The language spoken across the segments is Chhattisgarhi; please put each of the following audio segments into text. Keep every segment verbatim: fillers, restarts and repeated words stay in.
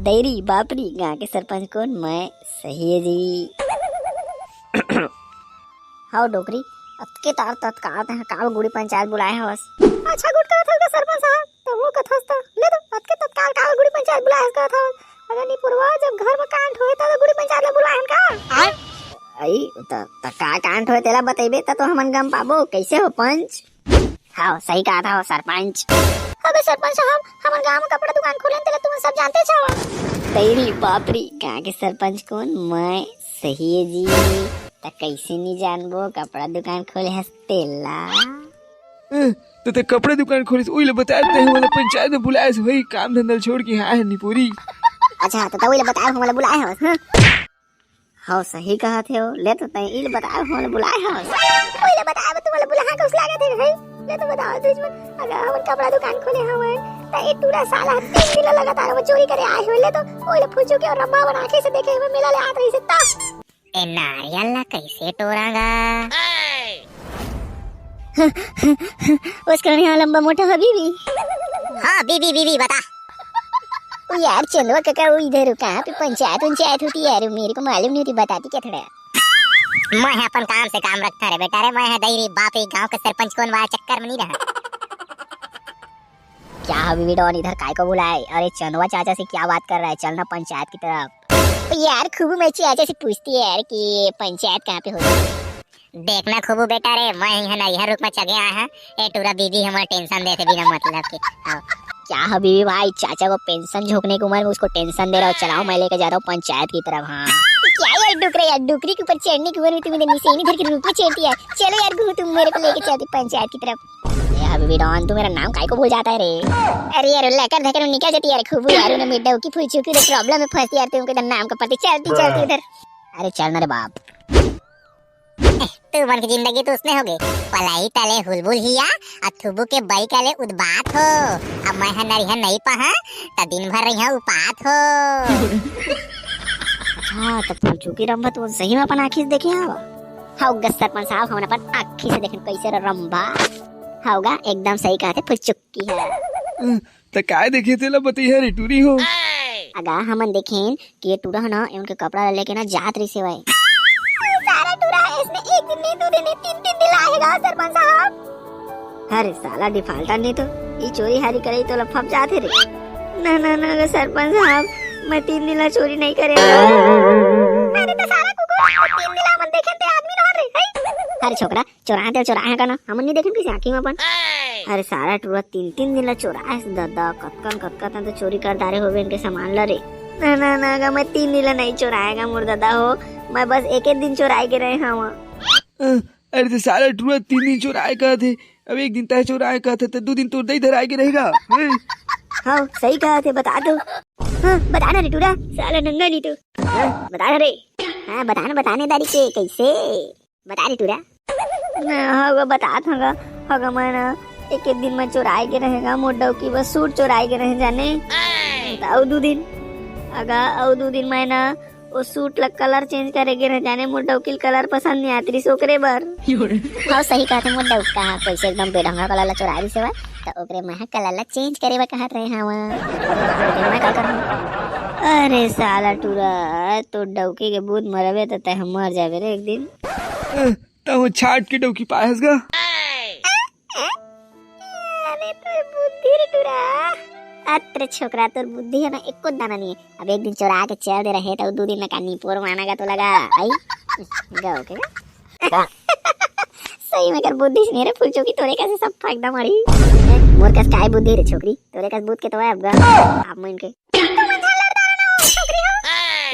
तैरी बापरी, गांव के सरपंच कोन? मैं सही है जी। हाव डोकरी, अतके तार तत्काल तैं काबर गुड़ी पंचायत बुलाए हवस? अच्छा गुट करत हस का सरपंच साहब, त वो कथस त ले तो अतके तत्काल काबर गुड़ी पंचायत बुलाए हस कहत हवस। अगर निपुरवा जब घर में कांड होए त गुड़ी पंचायत ला बुलाए हन का? अई त, त का कांड होए तेला बतइबे त तो हमन गम पाबो। कैसे हो पंच? हाव सही कहा था हो सरपंच। अबे सरपंच साहब, हमन गांव में कपड़ा दुकान खोले तेला तुमन सब जानते छावा। तैरी बापरी, गांव के सरपंच कोन? मैं सही है जी। त कैसे नहीं जानबो, कपड़ा दुकान खोले हस तेला। ए, त तैं कपड़ा दुकान खोलिस, उही ले बताए तैं हमला पंचायत में बुलाए हस, वही काम धंधा छोड़ के यहाँ है निपुरी। अच्छा, त तैं उही ले बताए हमला बुलाए हवस, हाँ? हाव सही कहत हे हो, ले तो तैं इल बताए हमला बुलाए हवस। उही ले बताए तुमला बुलाए कस लागत हे भाई? ले तो बताओ तुझ मन, अगर हमन कपड़ा दुकान खोले हवन, त ए टूरा साला तीन दिन लगातार वो चोरी करे आए हुए, ले तो उही ले फुचू के और रंबा बना के से देखे हुए मेला ले आत रही से त। ए नारियल ला कैसे टोरांगा? उसका यहाँ लंबा मोटा हो बीबी। हाँ बीबी बीबी बता। ओ यार चंदवा काका, वो इधर हो, कहाँ पे पंचायत उंचायत होती है यार, मेरे को मालूम नहीं होती, बताती क्या थोड़ा? मैं है अपन काम से काम रखता रे बेटा रे, मैं है दई रे बाप, एक गांव के सरपंच कोन वाला चक्कर में नहीं रहा। क्या हो बीबी डॉन, इधर काय को बुलाए? अरे चंदवा चाचा से क्या बात कर रहा है, चलना पंचायत की तरफ। तो यार खूबू मैं चाचा से पूछती है यार कि पंचायत कहाँ पे होती है। देखना खूबू बेटा रे, मैं इहाँ नरिहर रुख में चघे आए हँव, ए टूरा बीबी हमर टेंशन देथे बिना मतलब के। आओ। क्या हो बीबी भाई, चाचा को पेंशन झोंकने की उम्र में उसको टेंशन दे रहा हो, चलाओ मैं लेके जाता हूँ पंचायत की तरफ। हाँ। क्या यार डुकरे यार, डुकरी के ऊपर चढ़ने की उम्र में तुमने निसेनी धर के रुख में चढ़ दिया। चलो यार गुरु, तुम मेरे को लेके चलती पंचायत की तरफ। ए हबीबी डॉन, तू मेरा नाम काय को भूल जाता है रे? अरे यार लकर धकर निकल जाती है यार खूबू यार, उन्हें मिड्डा की फुल चुकी उधर प्रॉब्लम में फंसती यार, तुमको इधर नाम का पड़ती चलती चलती उधर। अरे चल ना रे बाप। तू मन की जिंदगी तो उसने हो गई, पलाई तले हुलबुल हिया, अउ थुबू के बई तले उदबात हो। अब मैं ह नरिहा नहीं पहा, त दिन भर रहिहा उपात हो। अच्छा, त फुलचुकी रंभा तो सही में अपन आँखी से देखे हवा? हाव ग सरपंच साहब, हमन अपन आँखी से देखे कैसे रंभा। हाव ग, एकदम सही कहते फुलचुकी है। त काय देखे तेला बतइहा रे टूरी हो? अगा हमन देखेन कि ये टूरा ह ना, एमन के कपड़ा ला लेके ना जात रहिस हेवय। सारा टूरा ह, इसने एक दिन नहीं, दो दिन नहीं, तीन, तीन दिन ला आएगा सरपंच साहब। अरे साला डिफाल्टर नहीं तो, ये चोरी हारी करे तो लफप जात हे रे। ना, ना, ना, सरपंच साहब, मैं तीन दिन ला चोरी नहीं करे। अरे तो सारा कुकुर, तीन दिन ला हमन देखेन ते आदमी रहत रे, हैं? अरे छोकरा, चोराए ते चोराए हे का ना, हमन नहीं देखेन किसी आँखी में अपन। अरे सारा टूरा तीन तीन दिन ला चोराए हे ददा, कतकन कतकन तो चोरी कर डारे होबे इनके सामान ला रे। ना ना ना गा, मैं तीन दिन ला नहीं चोराए गा मोर ददा हो, मैं बस एक एक दिन चोराए के रहे हवा। अ, अरे तो सारा टूरा तीन दिन चोराए कहत हे, अब एक दिन तय चोराए कहत हे तो दू दिन तोर दई धराए के रहेगा। हैं? हाँ सही कहत हे, बता दो। हाँ बता ना रे टूरा, साला नंगा नहीं तो। हाँ, बता ना रे। हाँ बता ना, बताने दारी के कैसे? बता रे टूरा। मैं हगा बतात हगा, हगा मैं ना एक एक दिन में चोराए के रहेगा मोर डौकी, बस सूट चोराए के रहे जाने। त अउ दू दिन, अगा अउ दू दिन मैं ना वो सूट ला कलर चेंज करे के रहे जाने, मोर डौकी कलर पसंद नहीं आत रिस ओकरे बर। हाँ सही कहते मोर डौका, कैसे एकदम बेढंगा कलर ला चोराए रिस हवय, त ओकरे मैं ह कलर ला चेंज करे बर कहत रहे हवं। मैं का करहूं? अरे साला टूरा, तो डौकी के बूत मरबे त तय मर जाबे रे एक दिन। अ, तहूं छाट के डौकी पाए हस गा। अरे तोर बुद्धि रे टूरा। अत रे छोकरा, तोर बुद्धि हे ना एको दाना नहीं हे। अब एक दिन चोरा के चल दे रहे त दू दिन में का निपोर माना गा तो लगा। आई गौ के। सही में कर बुद्धि से नहीं रे फुलचुकी, तोरे कस सब फायदा मारी। मोर कस काय बुद्धि रे छोकरी, तोरे कस बूत के तो है अब गा। आप मन के।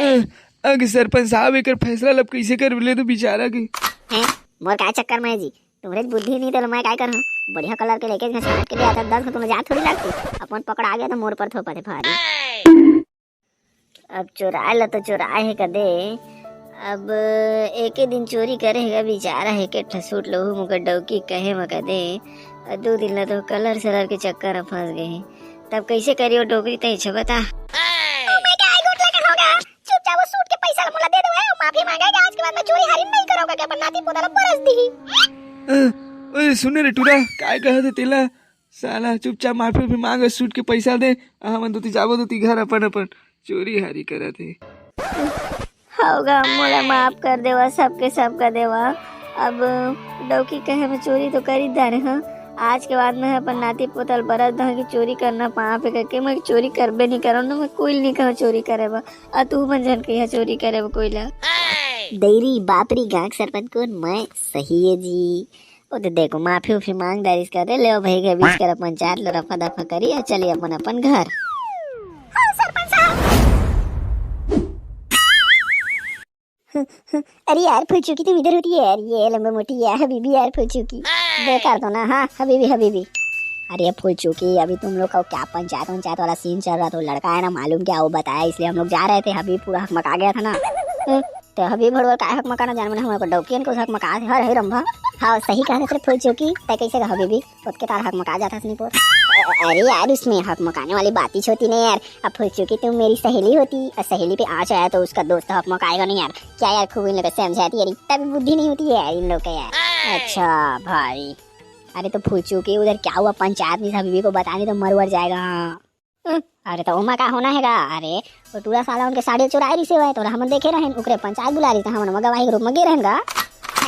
अ, अगे सरपंच साहब, एकर फैसला लब कैसे कर ले तो बेचारा के। हैं? मोर काय चक्कर में है जी? तुम्हरे बुद्धि नहीं तो मैं काय करहूं? बढ़िया कलर के लेके छाट के ले आता, दस को तुम्हें जात थोड़ी लगती। अपन पकड़ा गया तो मोर पर थोपा थे भारी। अब चोराए ला तो चोराए हे कदे, अब एके दिन चोरी करे हे बेचारा, एके ठा सूट लहू मोकर डौकी कहे म कदे, अउ दू दिन ला तो कलर सलर के चक्कर में फंस गए हे। तब कैसे करियो डोकरी, तय छ बता। ओ मैं क्या गोठ लगा होगा? चुपचाप वो सूट के पैसा ला मोला दे दो, है? माफी मांगा कि आज के बाद मैं चोरी हारी नहीं करूंगा, कि अपन नाती पोता ला बरस दी। अ, ओए, सुने रे टूरा, काय कहत हे तेला? साला चुपचाप माफी भी मांग, सूट के पैसा दे, आ हमन दोती जाबो दोती घर अपन अपन। चोरी हारी करत हे। हव गा, मोला माफ कर देवा, सबके सब कर देवा। अब डौकी कहे में चोरी तो कर ही डारे हँव। आज के बाद मैं अपन नाती पोता ल बरत दँव कि चोरी करना पाप हे करके। मैं चोरी करबे नहीं करँव ना, मैं कोई ल नहीं कहँव चोरी करे बर। अउ तू मन झन कहिहा चोरी करे बर कोई ला। दई री, बाप री, गाँव के सरपंच कोन, मैं सही हे जी। ओ तो देखो, माफी उफी मांग डारिस कर दे, ले भाई के बीच कर अपन चार लो रफा दफा करी, अउ चली अपन अपन घर। हाँ, सरपंच साहब। अरे यार फुलचुकी, तुम इधर होती है यार, ये लंबा मोटी है हबीबी यार फुलचुकी। बेकार तो ना, हाँ हबीबी, हबीबी। अरे फुलचुकी, अभी तुम लोग का क्या पंचायत वंचायत वाला सीन चल रहा था, वो लड़का है ना मालूम क्या, वो बताया, इसलिए हम लोग जा रहे थे, हबीबी पूरा हकमका गया था ना। हम्म, तो हबीबी भड़वा काय हकमकाना जान, मैंने हमारे को डौकियन को हकमका है, हर है रंभा। हाँ सही कहा था फुलचुकी, तय कैसे कहा हबीबी? खुद के तार हकमका जाता नहीं पोर। अ-, अरे यार, उसमें हकमकाने वाली बात ही होती नहीं यार। अब फुलचुकी, तुम मेरी सहेली होती और सहेली पे आँच आया तो उसका दोस्त हकमकाएगा नहीं यार। क्या यार, खूब इन लोग को समझाती यार, इतना भी बुद्धि नहीं होती है यार इन लोग का यार। अच्छा भाई, अरे तो फुलचुकी, उधर क्या हुआ पंचायत में, हबीबी को बता नहीं तो मर वर जाएगा। हाँ। हम्म, अरे तो ओमा का होना है गा? अरे वो टूरा साला उनके साड़ी चुराए रही से, तोरा हमन देखे रहन, ओकरे पंचायत बुला रही, तो हमन ओमा गवाही के रूप में गे रहन गा।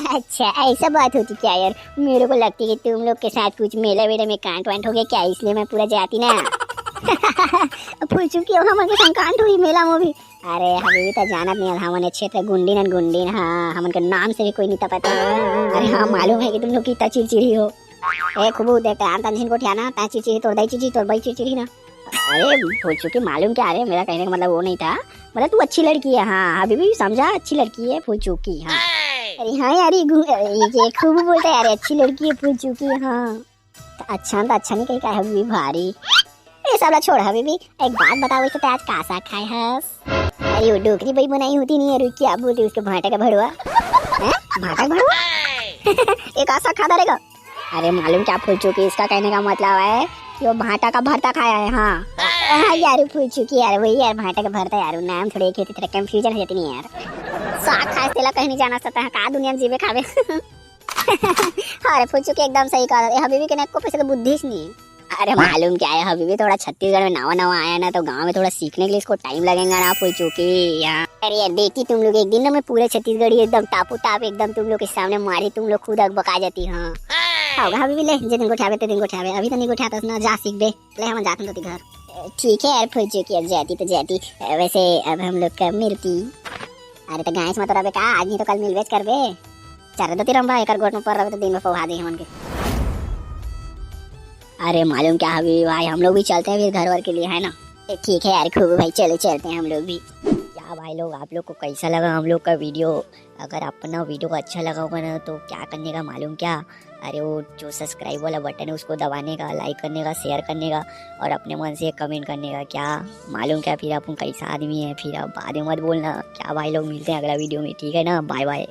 अच्छा, ऐसा बात होती क्या यार? मेरे को लगती है कि तुम लोग के साथ कुछ मेला वेला में कांड वांड हो गया क्या, इसलिए मैं पूरा जाती ना। फुलचुकी, अब हमन के संग कांड हुई मेला में भी। अरे हबीबी, तो जानत नहीं, हमन ये क्षेत्र गुंडीन अन गुंडीन, हाँ, हमन के नाम से भी कोई नहीं पता। अरे हाँ, मालूम है कि तुम लोग कितना चिड़चिड़ी हो। ए खूबू, देख तो आन तान झिन गोठिया ना, तैं चिड़चिड़ी, तोर दाई चिड़चिड़ी, तोर बाई चिड़चिड़ी ना। अरे फुलचुकी, मालूम क्या? अरे मेरा कहने का मतलब वो नहीं था, मतलब तू अच्छी लड़की है। हाँ हबीबी, समझा, अच्छी लड़की है फुलचुकी। हाँ। अरे हाँ यार, ये गु-, ये, ये खूब बोलता है यार, अच्छी लड़की है फुलचुकी। हाँ तो अच्छा, तो अच्छा नहीं कही का हबीबी भारी। ये सब ला छोड़ हबीबी, एक बात बताओ, इसे आज का साग खाए हस? अरे वो डोकरी बई बनाई होती नहीं है, रुक, क्या बोलती उसके, भांटा का भड़वा। हैं? भांटा का भड़वा? ये का साग खाता रहेगा? अरे मालूम क्या फुलचुकी, इसका कहने का मतलब है कि वो भांटा का भरता खाया है। हाँ। हाँ यार फुलचुकी यार, वही यार भांटा का भरता यार, नाम थोड़े एक ही होती, थोड़ा कंफ्यूजन हो जाती नहीं यार। साग खाए तेला कहीं नहीं जाना सकता है, का दुनिया में जीवे खावे। अरे फुलचुकी एकदम सही कहा, ये हबीबी के ना एको पैसे का बुद्धि ही नहीं है। अरे मालूम क्या है हबीबी, थोड़ा छत्तीसगढ़ में नवा नवा आया ना, तो गांव में थोड़ा सीखने के लिए इसको टाइम लगेगा ना फुलचुकी। हाँ। अरे यार देखती तुम लोग, एक दिन ना मैं पूरे छत्तीसगढ़ी एकदम टापू टाप एकदम तुम लोग के सामने मारी, तुम लोग खुद अकबका जाती। हाँ। होगा हबीबी, ले जे दिन गोठियावे ते दिन गोठियावे, अभी तो नहीं गोठियातस ना, जा सीख बे। ले हम जात हन तोती घर। ठीक है यार फुलचुकी, अब जाती तो जाती। वैसे अब हम लोग कब मिलती? अरे तो गाय से मत रहे का, आज नहीं तो कल मिलबेच करबे। चल रे दो तीन रंभा, एकर गोठ में पड़ रहे तो दिन में पौहा दे हमन के। अरे मालूम क्या हबीबी भाई, हम लोग भी चलते हैं फिर घर वर के लिए, है ना? ए, ठीक है यार खूबू भाई, चलो चलते हैं हम लोग भी। क्या भाई लोग, आप लोग को कैसा लगा हम लोग का वीडियो? अगर अपना वीडियो को अच्छा लगा होगा ना तो क्या करने का मालूम क्या, अरे वो जो सब्सक्राइब वाला बटन है उसको दबाने का, लाइक करने का, शेयर करने का और अपने मन से कमेंट करने का। क्या मालूम क्या फिर अपन कैसा आदमी है, फिर आप बाद में मत बोलना। क्या भाई लोग, मिलते हैं अगला वीडियो में, ठीक है ना? बाय बाय।